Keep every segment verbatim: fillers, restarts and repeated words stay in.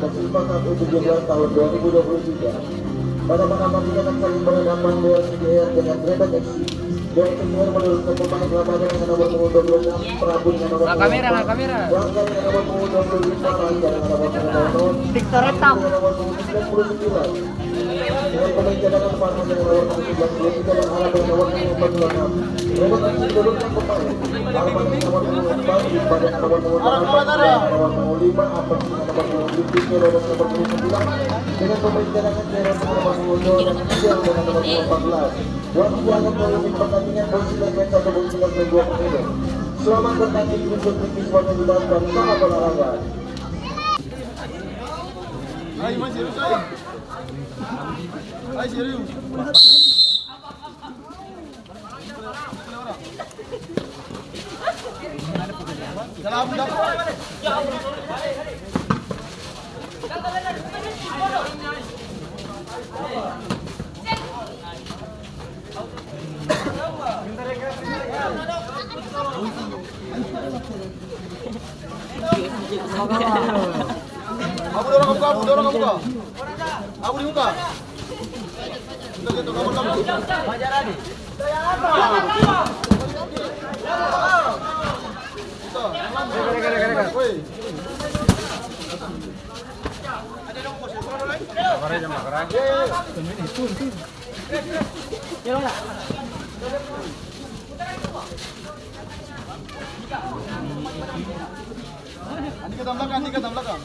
Persib Makassar U tujuh belas tahun dua ribu dua puluh tiga. Pada malam hari akan saling berhadapan Dewan C D R dengan Rebel F C. Dewan C D R menurunkan pemain lama dengan nomor punggung dua puluh enam, Prabu dengan nomor punggung empat, Rangga dengan nomor punggung dua puluh lima, Rangga dengan nomor punggung nol nol, Victor Retam dengan nomor punggung sembilan puluh sembilan. Dengan pemain cadangan Farhan dengan nomor punggung sembilan puluh tiga dan Alam dengan nomor punggung empat puluh enam. Rebel F C menurunkan pemain lama dengan nomor punggung empat, Iqbal dengan nomor punggung delapan, Tara dengan nomor punggung lima, Abbas dengan nomor punggung tujuh, Kero dengan nomor punggung sembilan, dengan pemain cadangan Kero dengan nomor punggung nol dan Ijal dengan nomor punggung empat belas. Waktu akan memimpin pertandingan Bongsilas main satu, Bongsilas main dua puluh menit. Selamat bertanding untuk tim siswa yang dibantu sama olahraga. Ayo, Mas, serius, ayo. Ayo, serius. Abu, dorong ka muka, Abu, dorong ka muka. Abu di muka. Andika tam belakang, Andika tam belakang.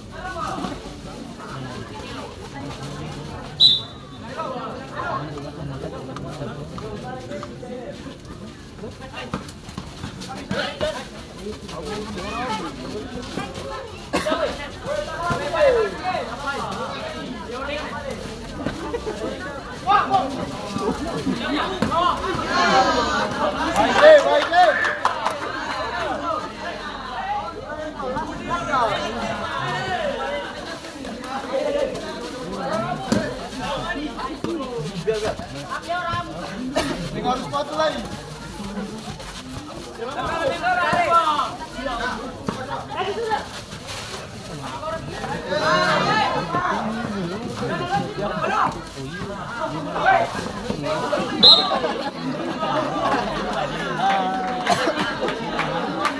Seng harus sepatu lai.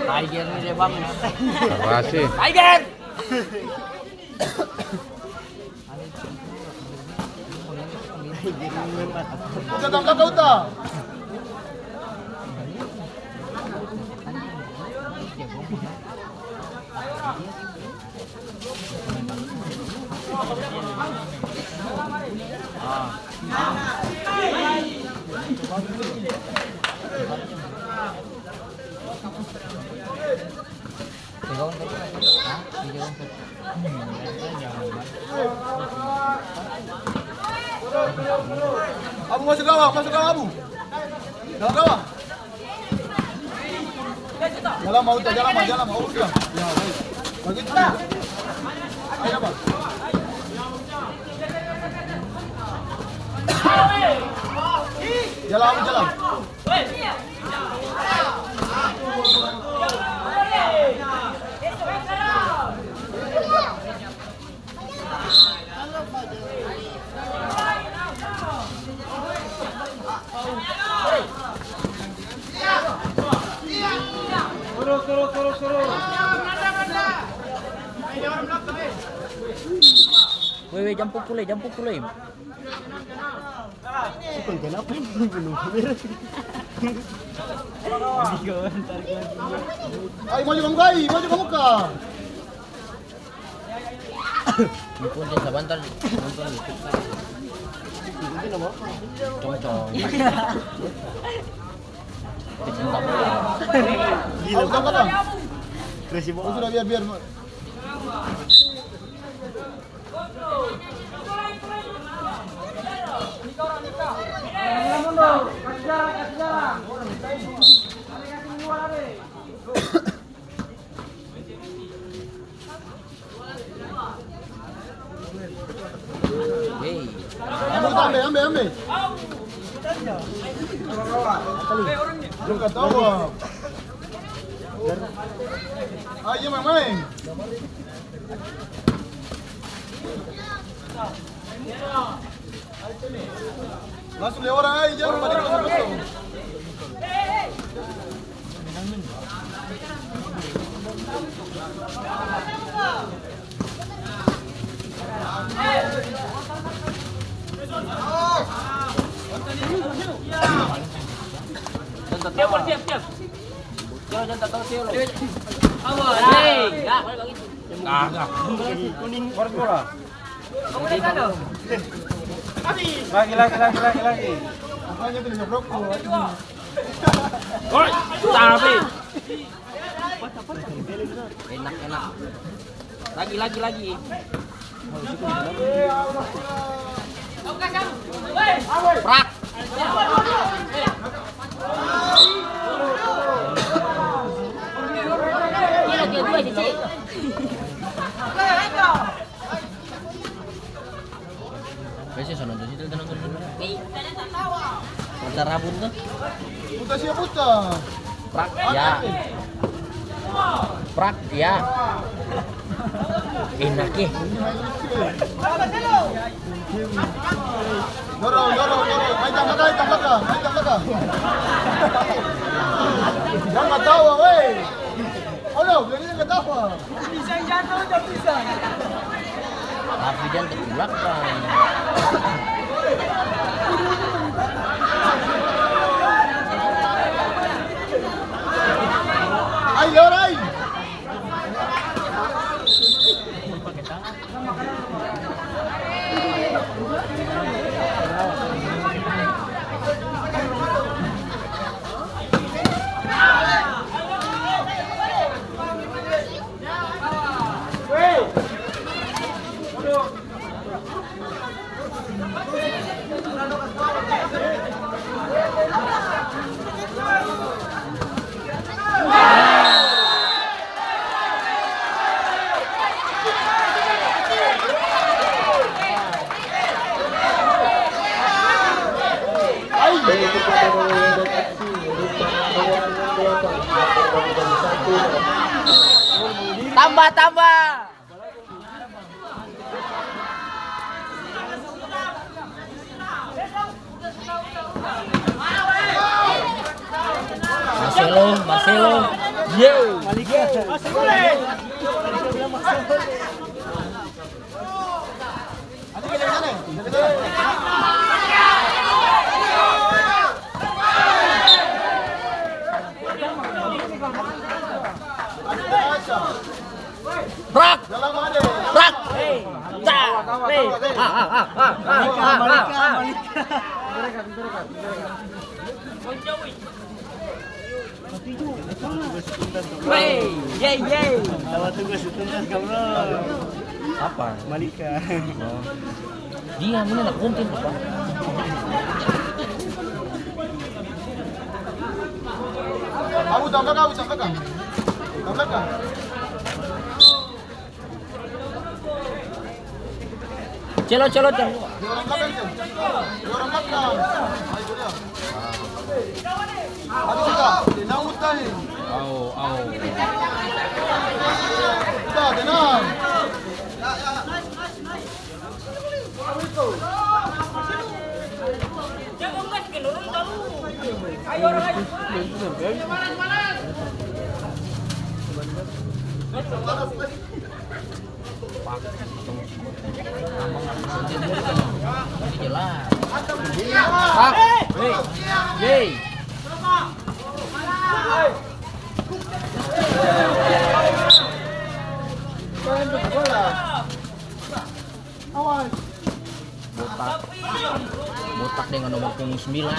Tiger nih dia, Bang. Makasih. Tiger! Uta, tam belakang, Uta. Abu, maso gawang, maso gawang, Abu. Gawang, gawang. Jalang, mau, jalang, mau, jalang, mau. Oh, sudah. Ya, baik. Bagitu. Ayo, Bang. Jalang, Abu, jalang. Weh, weh, jang pukul, eh, jang pukul, eh. Bukan kenapa ini belum beres. Ayo, maju ka muka, ayo, maju ka muka. Ini pun dia sabantar nonton YouTube kan. Congcong. Gila, Bang. Crazy banget. Sudah, biar, biar. Hei. Ambe, ambe, ambe, ambe. Lu katawa. Ah, iya, main-main. Langsung lewat orang aja, jangan pada kosong-kosong. Siap, siap, siap. Awas, hei, ya. Kagak. Kuning, baru bola. Lagi, lagi, lagi, lagi, lagi. Woi, tapi. Enak, enak. Lagi, lagi, lagi. Prak. Biasa so nonton situ, nonton situ. Putar rabun tuh. Putar siap putar. Prak, ya. Prak, ya. Enak, ya. Dorong, dorong, dorong. Ayo, tambah, ayo, tambah, ayo, tambah. Jangan ketawa, weh. Aduh, biar dia ketawa. Pisang jatuh, jatuh pisang. Rafli Jan ke belakang. Ayo, Rai. Tambah, tambah. Marcelo, Marcelo. Ye. Prak! Prak! Ca! Hei! Ah, ah, ah, ah, ah, ah, ah, ah. Wey, ye, ye. Tawa tugas tuntas, kawan. Apa? Malika. Oh. Diam, ini anak bunting, apa? Abu, tambah, Abu, tambah, Kang. Tambah, Kang. Celo, celo, celo. Di orang belakang, Cel. Di orang belakang. Ah, itu dia. Aduh, sudah. Tenang, Mustahil. Au, au. Sudah, tenang. Botak. Botak dengan nomor punggung sembilan.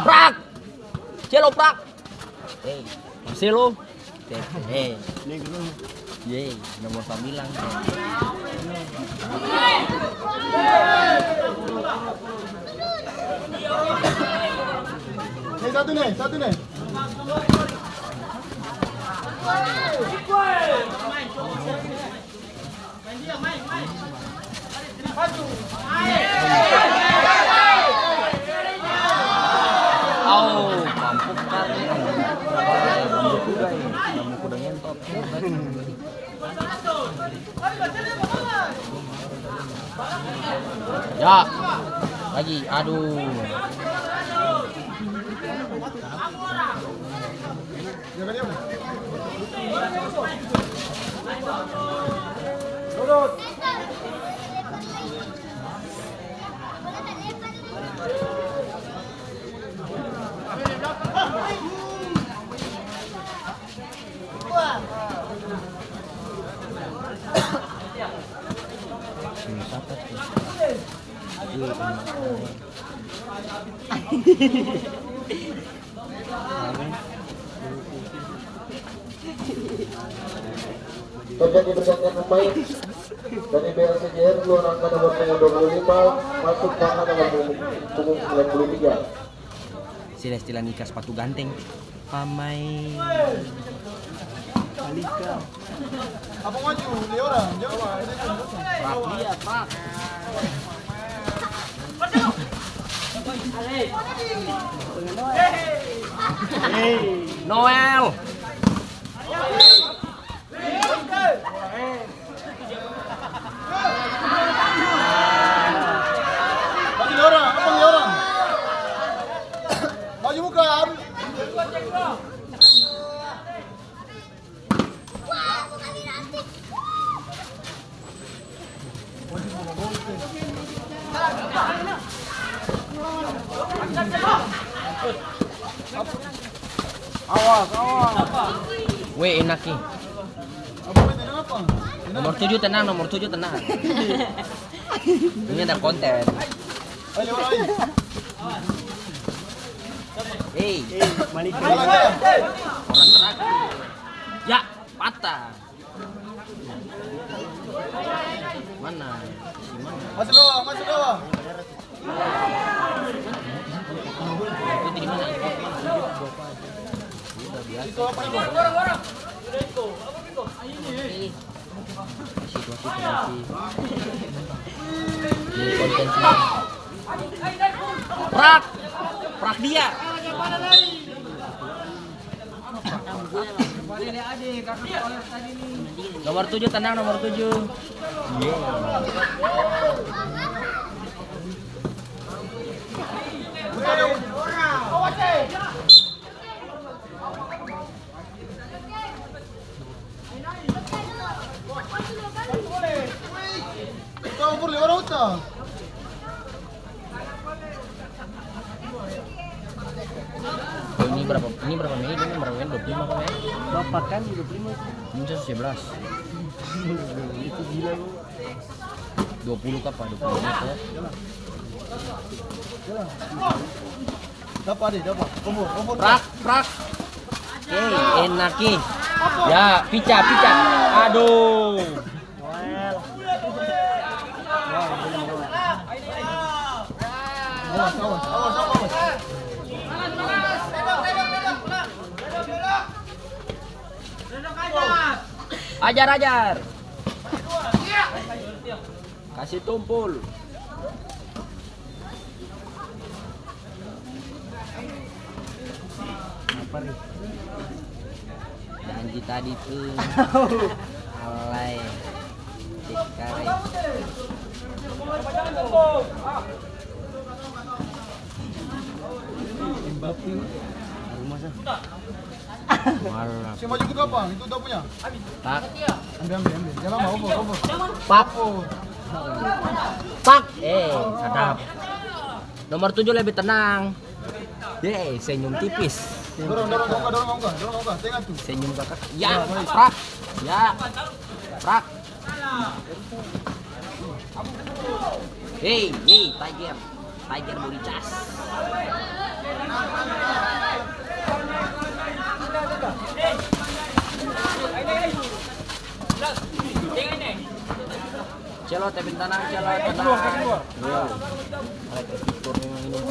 Prak! Celo prak! Hei, Marcelo. Hei. Ye, nomor sambilan. Nih, satu nih, satu nih. Au, mampus kan. Ya, lagi, aduh. Terjadi pergantian pemain dari B L C J R, keluar angka nomor punggung dua puluh lima, masuk ke angka nomor punggung sembilan puluh tiga. Sila-sila nikah sepatu ganteng. Pamain. Malika. Apa maju? Liora, jauh. Prak dia, prak. Noel. Maju, Liora, apa, Liora? Maju, bukan. Awas, awas. Weh, enak nih. Apa, Weh, tenang apa? Nomor tujuh tenang, nomor tujuh tenang. Ini ada konten. Ayo, ayo. Hei. Orang terakhir. Ya, patah. Mana? Si mana? Masuk bawah, masuk bawah. Itu di mana? Itu apa itu? Situasi, situasi. Ini konten sih. Prak! Prak dia! Nomor tujuh tenang, nomor tujuh. Iya. Ini berapa, ini berapa mei? Ini berapa mei? Dua puluh lima apa mei? Berapa kan dua puluh lima itu? Ini satu sebelas. Itu gila lu. Dua puluh kapa? Dua puluh lima kapa? Dapa, deh, dapa. Kompor, kompor. Prak, prak. Oke, enak nih. Ya, pica, pica. Aduh. Awas, awas, awas, awas. Ajar, ajar. Kasi tumpul. Janji tadi tu. Alay. Tikare. Mbappe. Rumah sa. Malah. Saya maju juga, Bang. Itu udah punya. Tak. Ambil, ambil, ambil. Jangan lama, over, over. Pak. Over. Pak. Eh, sadap. Nomor tujuh lebih tenang. Ye, senyum tipis. Dorong, dorong, dorong, dorong, dorong, dorong, tengah tuh. Senyum kakak. Ya, prak. Ya. Prak. Hei, hei, Tiger. Tiger body cas. Celo, tepin tanang, Celo, tenang. Iya. Ada kepitur memang ini.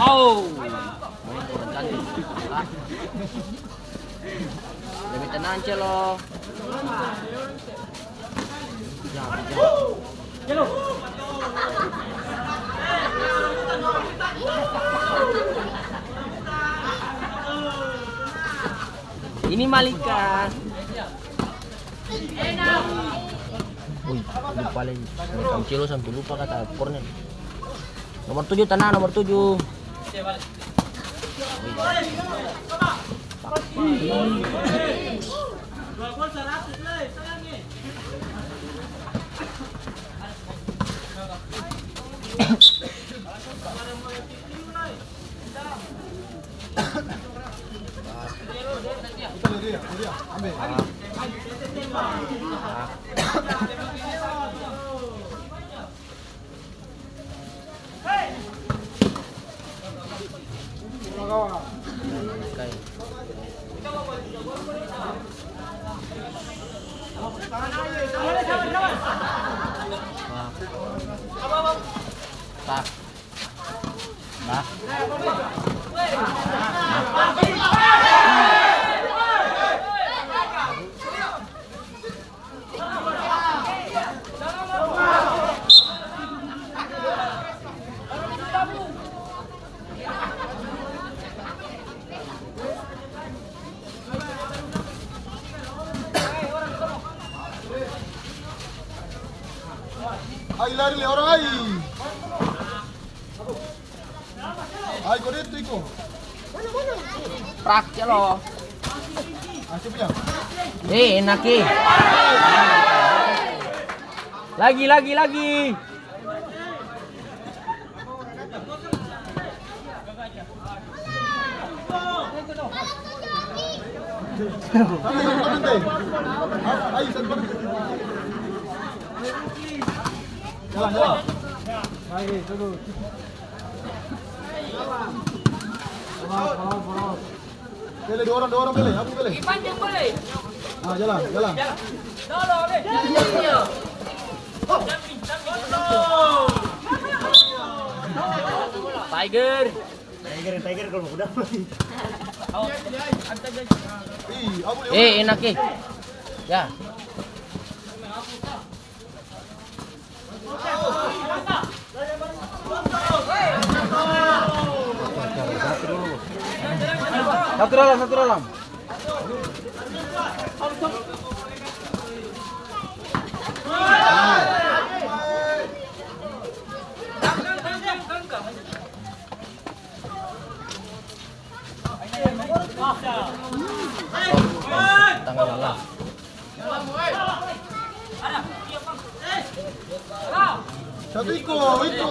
Au. Main kurang cantik. Ah. Lebih tenang, Celo. Ya, ya. Ini Malika. Ui, lupa lagi. Ada Cancelo sampe lupa kata Kornel. Nomor tujuh, tenang, nomor tujuh. Ai, lari le orang ai. Ai, kode tu iko. Prak, celo. Ah, siapa ya? Eh, enak, eh. Lagi, lagi, lagi. Jalan, jalan. Bele, dua orang, dua orang, Bele. Aku, Bele. Dipanjang, Bele. Ah, jalan, jalan. Dolo, Bele. Iya. Tiger. Tiger, tiger kalau udah. Ih, aku lewat. Eh, enak, eh. Ya. Satu dalam, satu dalam. Tangan Allah. Satu iko, iko.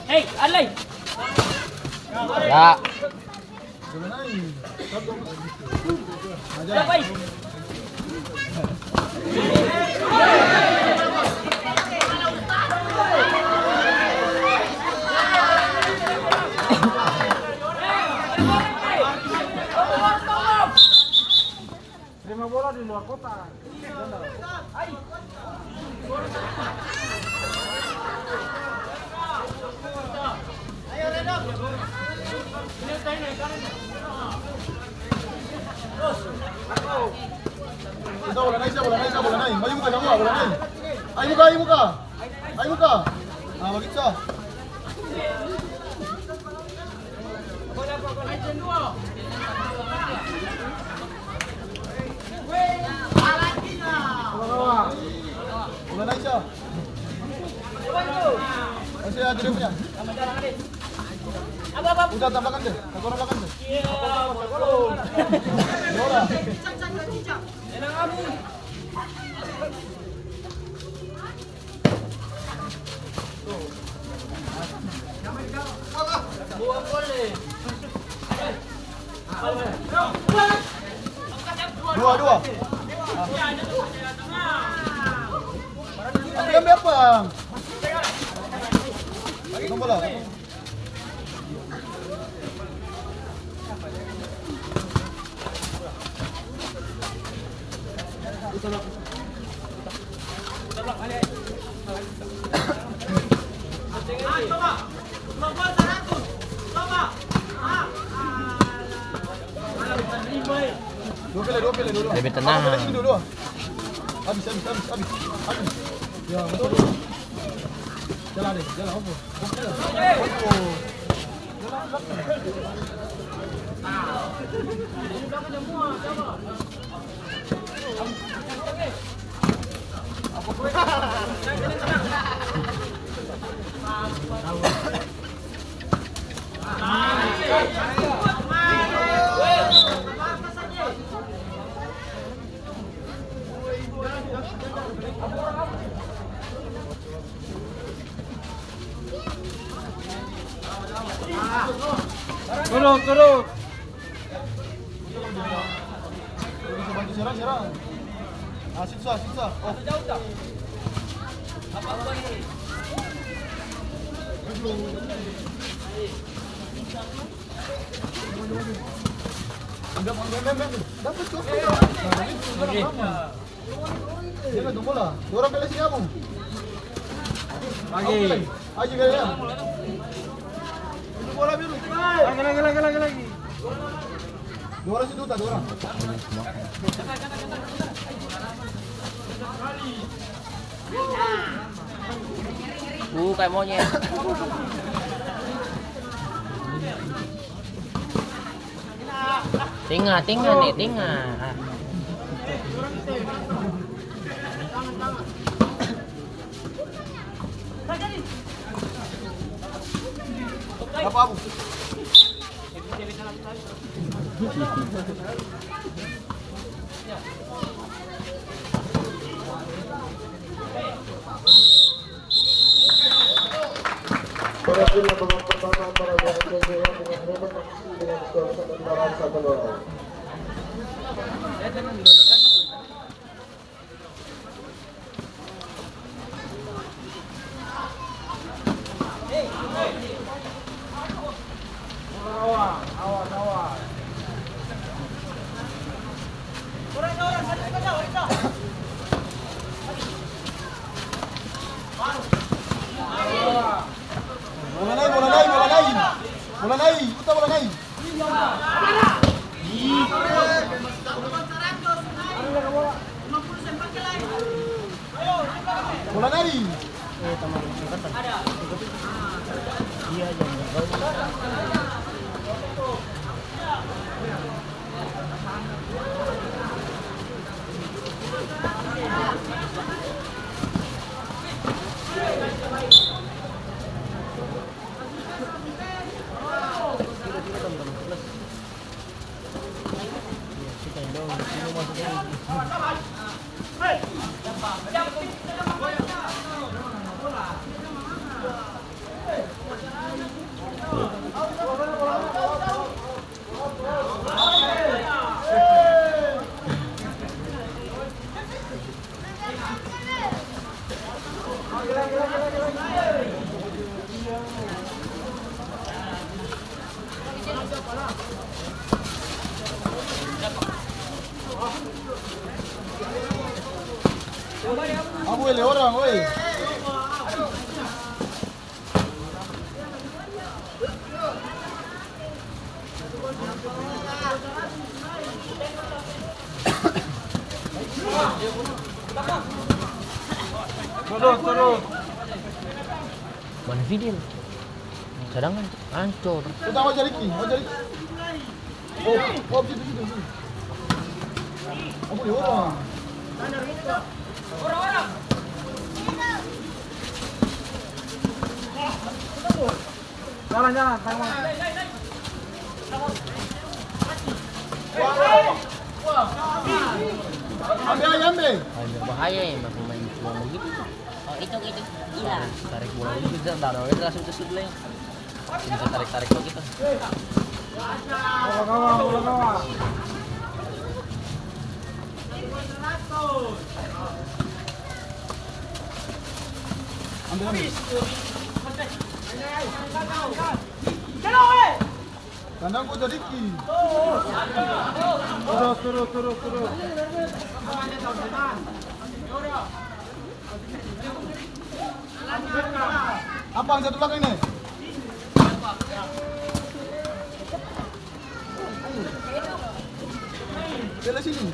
Hei, Arley. Ya. Terima bola di luar kotak. Isa, bola nae, Isa, bola nae, Isa, bola nae. Maju muka, Isa, bola nae. Ayo muka, ayo muka. Ayo muka. Ah, bagitu sa. Bola nae, Isa. Masih ada dia punya. Udah, tak belakang deh. Tak orang belakang deh. Bola. Dua, dua. Ambil, ambil apa? Ambil bola. Dua pele, dua pele, dua, dua. Lebih tenang. Satu pele sini dua, dua. Habis, habis, habis, habis, habis. Ya, betul, betul. Jalan deh, jalan, opo. Opo. Turun, turun. Bisa bantu serang, serang. Ah, siksa, siksa. Oh. Dapat, dapat, dapat. Dapat, dapat. Nah, itu, itu. Dia kan bola. Dua orang pele sini, Abang. Lagi. Lagi, lagi, ya. Itu bola biru. Lagi, lagi, lagi, lagi, lagi. Dua orang situ, tak dua orang. Uh, kayak monyet. Tengah, tengah nih, tengah. Apa, Abu? Berhasil babak pertama antara B S P J dengan Rema dengan skor satu kosong. Bola nae, bola nae, bola nae. Bola nae, puta bola nae. Bola nae. Abu ele orang, oi. Turun, turun. Mana Fidel? Cadangan ancor. Udah, mau cari ki, mau cari ki. Oh, oh, situ, situ, situ. Apa dia orang? Jalan, jalan, tanggung. Ambe aja, ambe. Bahaya ya, pemain cuma begitu. Oh, itu, itu. Iya. Tarik, tarik bola begitu, dia taruh aja langsung ke sebelah. Bisa tarik-tarik begitu. Bola gawang, bola gawang. Ambil, ambil. Tandang ko sadiki. Turus, turus, turus, turus. Apa yang satu belakang ini? Bela sini.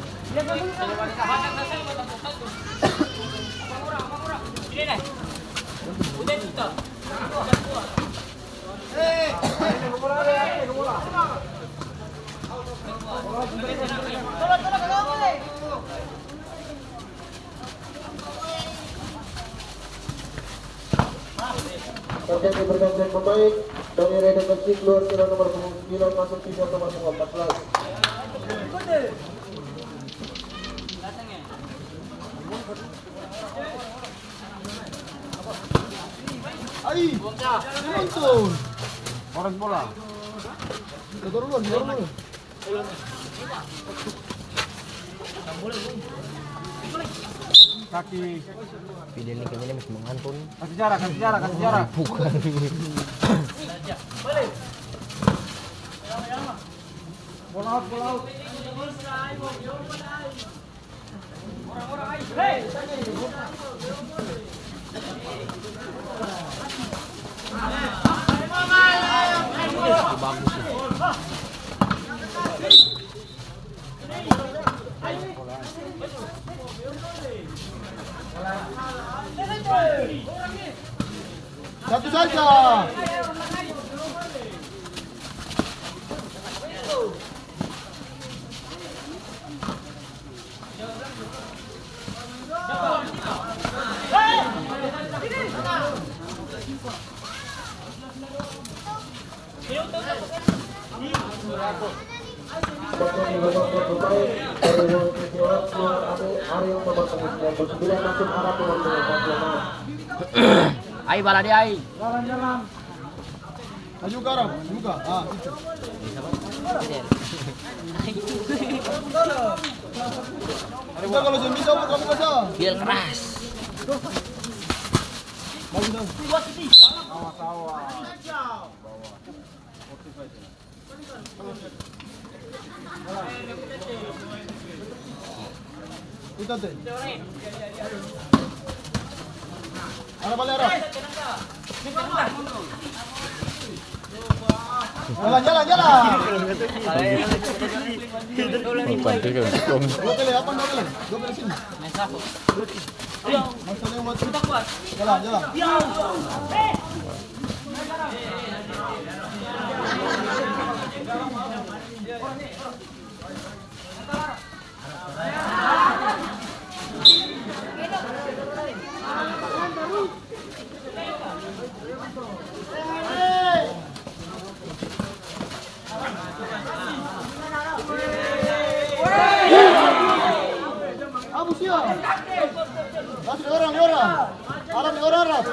Terjadi pergantian pemain, Doni Reda Persik keluar, sila nomor punggung sembilan, masuk sila nomor punggung empat belas. Ai, penonton. Oras bola. Dorong dulu, dorong dulu. Kaki. Fidel ni kayaknya dia masih mengantuk ni. Kasih jarak, kasih jarak, kasih jarak. Bukan. Bola out, bola out. Satu saja. Ai, bala dia, ai. Maju, garang, buka. Ah, itu. Kita kalau seng bisa, apa kamu baca? Biar keras. Bagus, bagus. Awas, awas. Bawah. Sportif aja. Itu tuh. Arah balik, arah. Jalan, jalan, jalan. Dua kali, apa, dua kali? Dua kali sini. Masa lewat. Jalan, jalan. Abu siap. Kasih orang, orang. Alam orang, orang.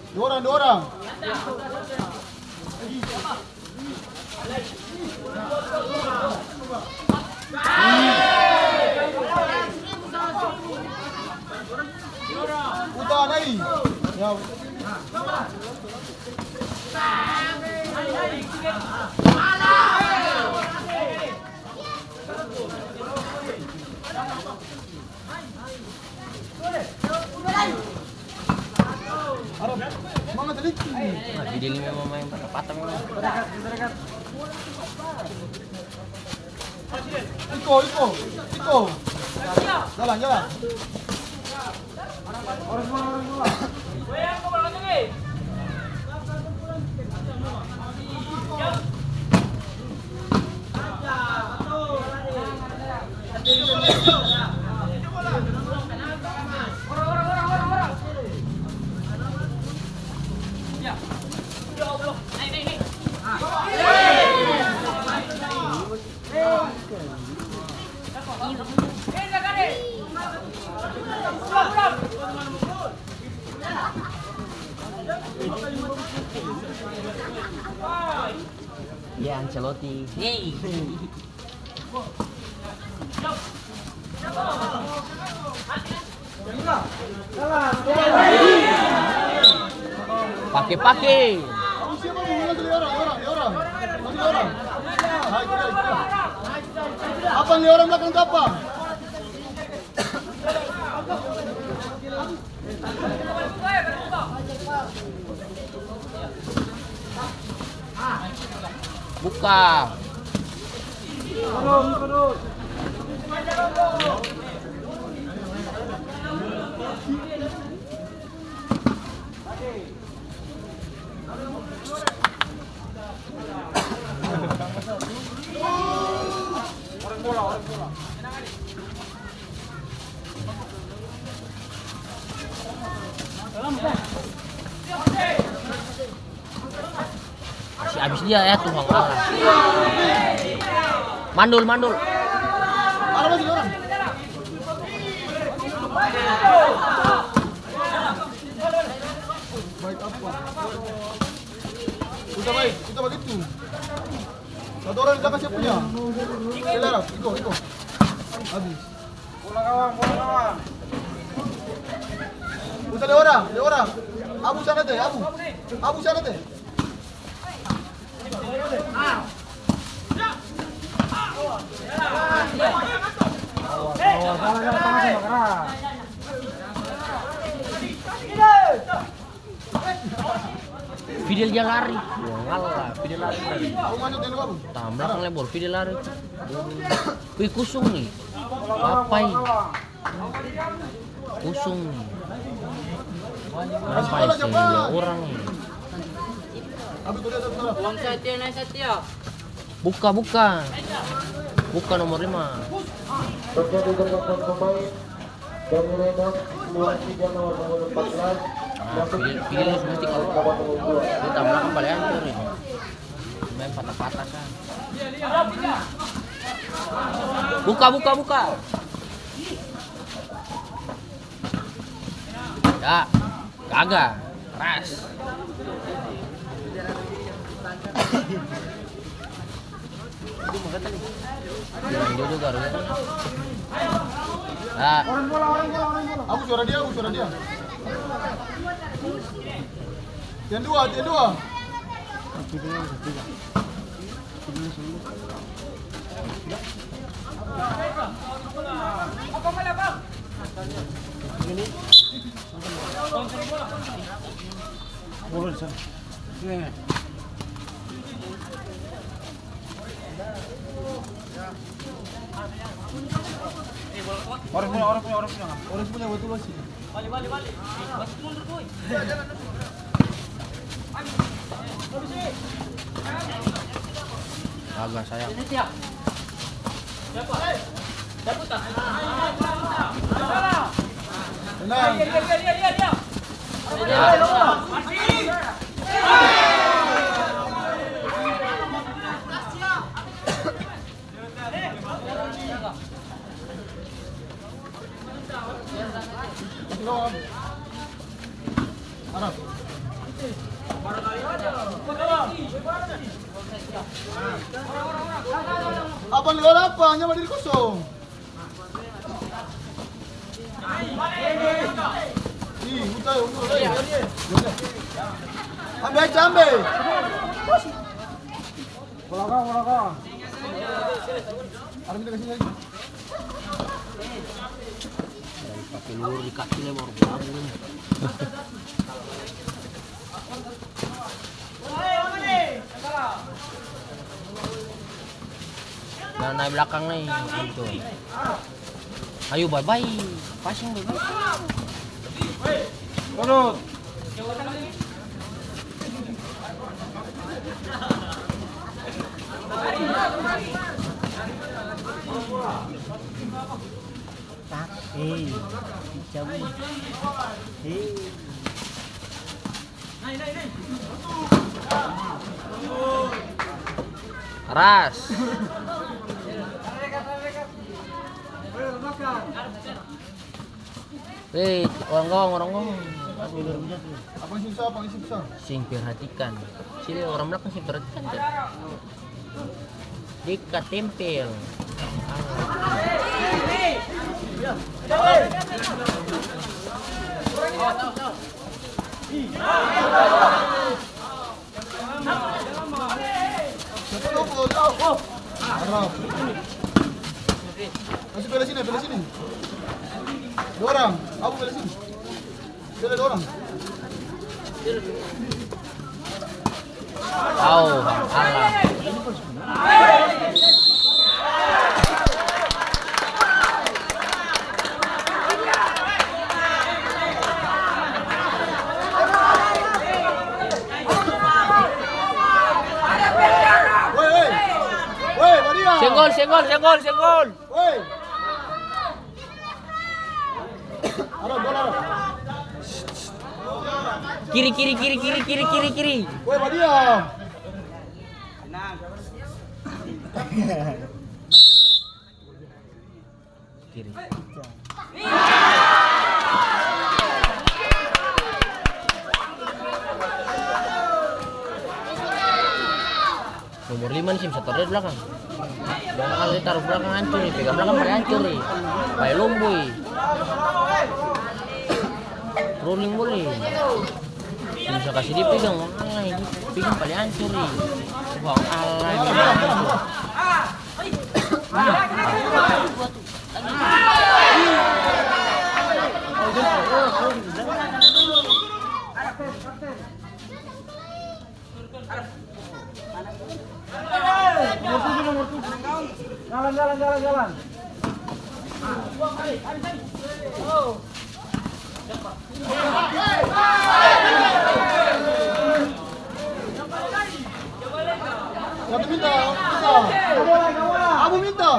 Dua orang, dua orang. Putar, nai. Ya. Nah, dia ni memang main patah-patah memang. Iko, iko, iko. Jalan, jalan. Ya, Ancelotti. Hei. Pake, pake. Siapa mau? Masih orang, orang, orang. Masih orang. Hai, kuda, kuda. Apa nih orang belakang tu apa? Buka. Kasi abis dia ya, Tuhan Allah. Mandul, mandul. Baik apa? Udah baik, udah bagitu. Satu orang di belakang siapa punya? Iko, iko. Habis. Bola kawan, bola kawan. Putar Leora, Leora. Abu sana teh, Abu. Abu sana teh. Fidel dia lari. Wah, ngalah. Fidel lari, lari. Tam belakang lebar, Fidel lari. Wih, kosong ni. Apa ini? Kosong ni. Nampak isi orang ni. Uang Satya, naik Satya. Buka, buka. Buka nomor lima. Terjadi pergantian pemain. Dari Renan, keluar tiga nomor punggung empat belas. Ah, pilih, pilih mesti kalau kita belakang paling hancur ini. Main patah-patah kan. Buka, buka, buka. Ya, gagal. Ras. Jojo garu. Ah. Aku suara dia, aku suara dia. Yang dua, yang dua. Orang punya, orang punya, orang punya. Orang punya betul masih. Agak sayang. Tenang. Apa ni? Apa? Hanya berdiri kosong. Ih, udah, udah, udah. Ambil aja, ambil. Bola kau, bola kau. Ada minta kasih lagi. Dari pakai lulur di kaki lebar, babu ini. Nah, naik belakang nih, gitu. Ayo, bye-bye. Passing, bye-bye. Urut. Tak, hei, cabut. Hei. Ras. Hei, orang gawang, orang gawang. Apa yang susah, apa yang susah? Seng perhatikan. Sini orang belakang seng perhatikan, dia. Deka tempel. Kasi bela sini, bela sini. Dorang, Abu bela sini. Bela dorang. Au, Bang Alan. Woi, woi. Woi, Maria. Senggol, senggol, senggol, senggol. Woi. Aro, bola, aro. Kiri, kiri, kiri. Woi, badiam. Kiri. Nomor lima ni seng bisa taru dia di blakang. Blakang, dia taru blakang ancor ni, pegang blakang paling ancor ni. Paling lombo ni. Rolling bole. Seng bisa kasi dia pegang, wah, pegang paling ancor ni. Wah, alah, ini. Jalan, jalan, jalan, jalan. Satu minta, minta. Abu minta.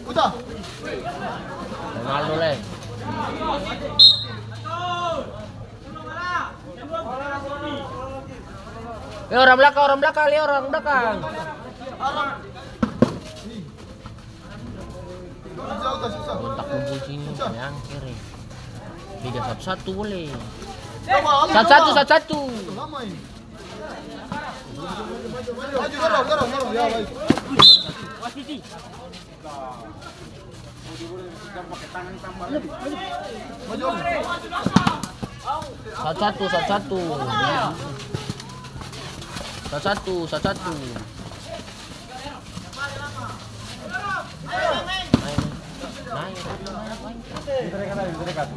Uta. Ronaldo, le. Eh, orang blakang, orang blakang, le, orang blakang. Kontak kumpul sini, yang kiri. Tiga satu satu boleh. Satu satu, satu satu. Maju, dorong, dorong, dorong. Ya, baik. Satu satu, satu satu. Satu satu, satu satu. Naik, naik, naik, naik.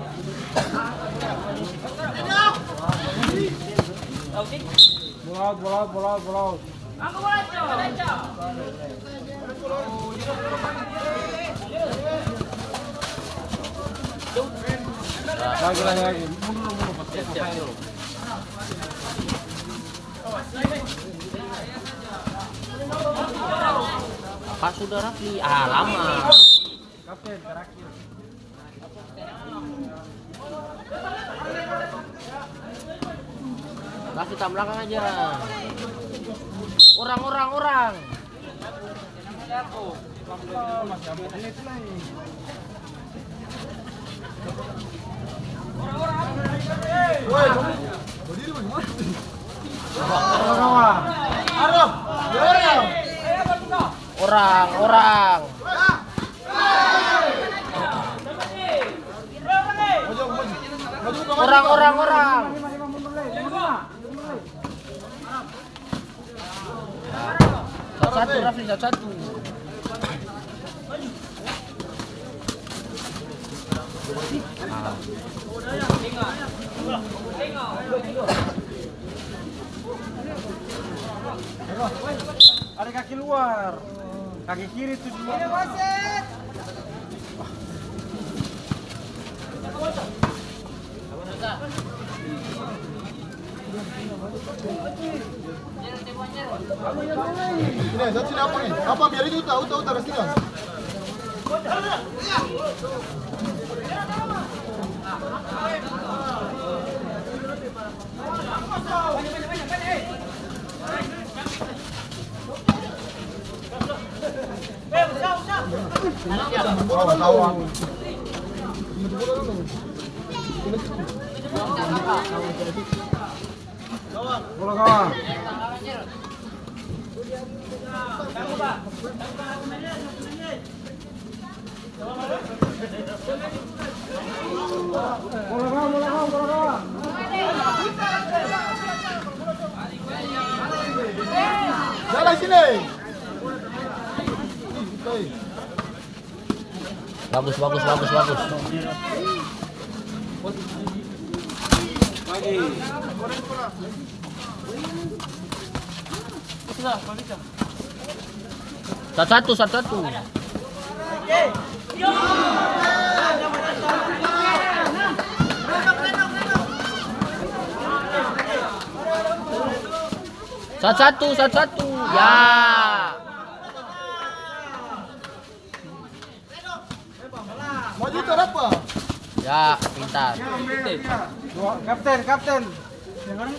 Bola out, bola out, bola out, bola out. Lagi, lagi, lagi. Mundur, mundur, mundur. Apa sudah, Rafli? Ah, lama. Kapten terakhir. Kasih tam belakang aja. Orang, orang, orang. Orang, orang. Orang, orang, orang. Satu-satu, Rafli, satu-satu. Ada kaki luar. Kaki kiri tuh dua. Sini, satu sini apa nih? Apa biar itu uta, uta, uta kasih tinggal. Bola gawang. Jalan sini. Bagus, bagus, bagus, bagus. Satu-satu, satu-satu. Satu-satu, satu-satu. Ya. Maju tarapa? Ya, pintar. Kapten, kapten.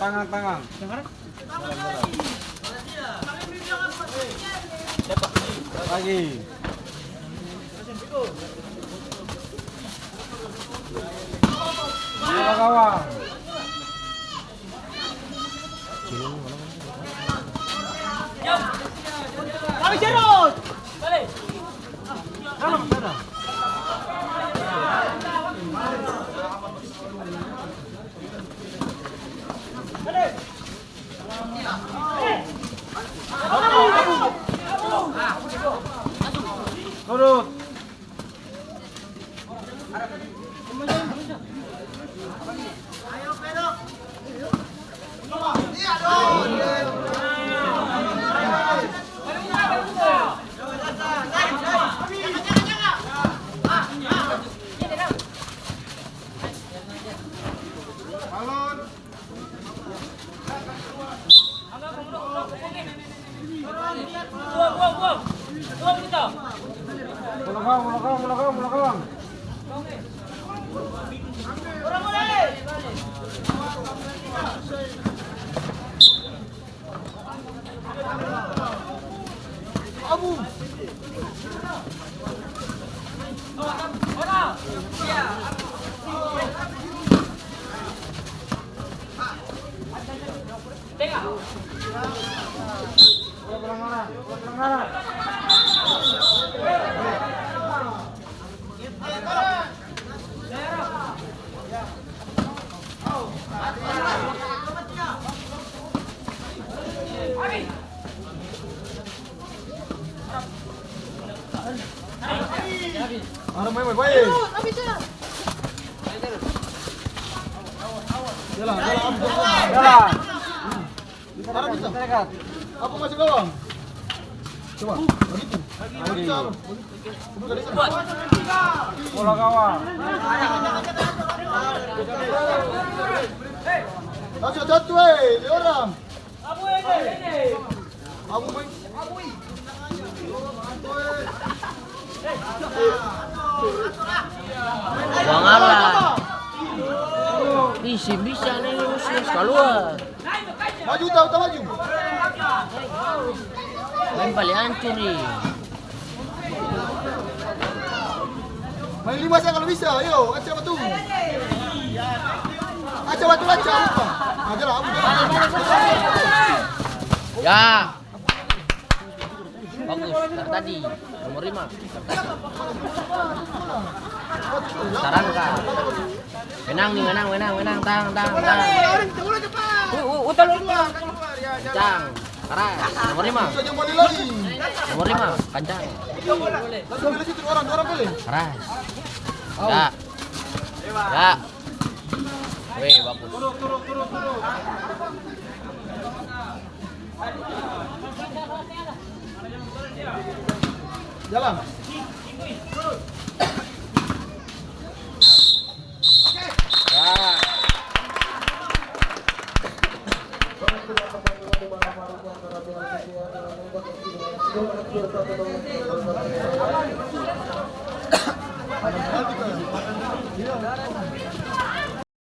Tangan, tangan. Lagi. Kawan. Turun. Jalan, jalan, jalan. Jalan. Sekarang bisa. Apa masuk gawang? Coba, begitu. Begitu, Sal. Begitu. Bola gawang. Masuk satu, eh, dia orang. Abu, eh. Buang ala. Ih, si bisa nih, usus kaluar. Maju, Uta, Uta, maju. Main paling hancur nih. Main lima saja kalau bisa, ayo, Aca batul. Aca batul, Aca, lupa. Ah, jalan, Abu, jalan. Ya. Bagus, dari tadi. Nomor lima. Tarangka. Menang nih, menang, menang, menang. Tang, tang, tang. U-, u-, uta lu. Kencang. Keras. Nomor lima. Nomor lima. Kencang. Keras. Ya. Ya. Weh, bagus. Jalan. Ya.